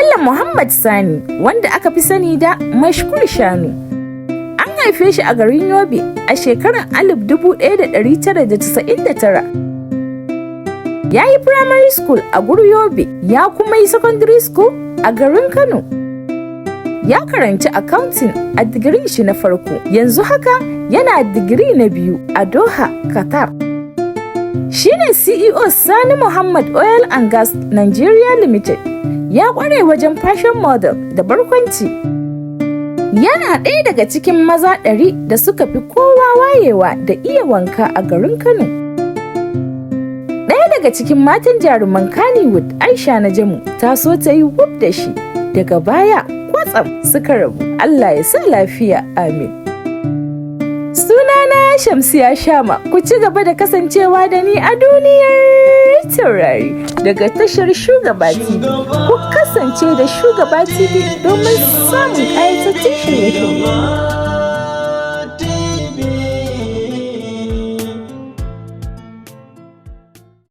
Bello Muhammad Sani, wanda aka fi sani da Mashkur Shanu. An haife shi a garin Yobe a shekarar 1999. Ya yi primary school a Guru Yobe, ya kuma yi secondary school a garin Kano. Ya karanci accounting a digirin shi na farko, yanzu haka yana digiri na biyu a Doha, Qatar. Shi ne CEO Sani Muhammad Oil and Gas Nigeria Limited. Ya ƙware wajen fashion model da barkwanci. Yana ɗaya daga cikin maza 100 da suka fi kowa wayewa da iya wanka a garin Kano. Ɗaya daga cikin matan jaruman Kannywood, Aisha Najamu, ta so ta yi wuf da shi. Daga baya kwatsam suka rabu. Allah ya sa lafiya, amin. Sunana Shamsiya Shama, ku ci gaba da kasancewa da ni a duniyar taurari daga tashar Shugaba TV. Ku kasance da Shugaba TV domin samun ƙayatattun shirye-shirye.